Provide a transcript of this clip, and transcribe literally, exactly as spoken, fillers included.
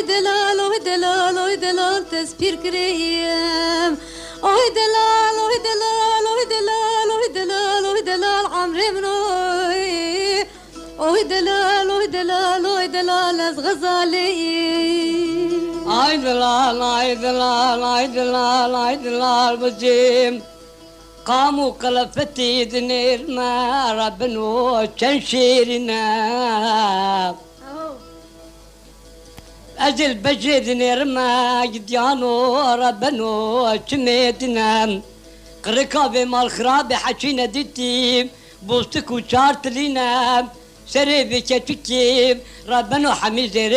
Delal, oy delal, oy delal, te ez pîr kirîm. Oy delal, oy delal, oy delal, oy delal, oy delal, emrê min oy. Oy delal, oy delal, oy delal, ez Xezalî. Ay delal, ay delal, ay delal, ay delal, bicim. Qam û qelefetî dinêr me, Rebino çend şêrîn e. Ez ê li bejê dinêrime, gidiyano Rebeno çimê dinem. Qirika vê malxirabê heçî nedîtî, bostik û çar tilîne. Serê vê keçikî Rebeno hemî zêrê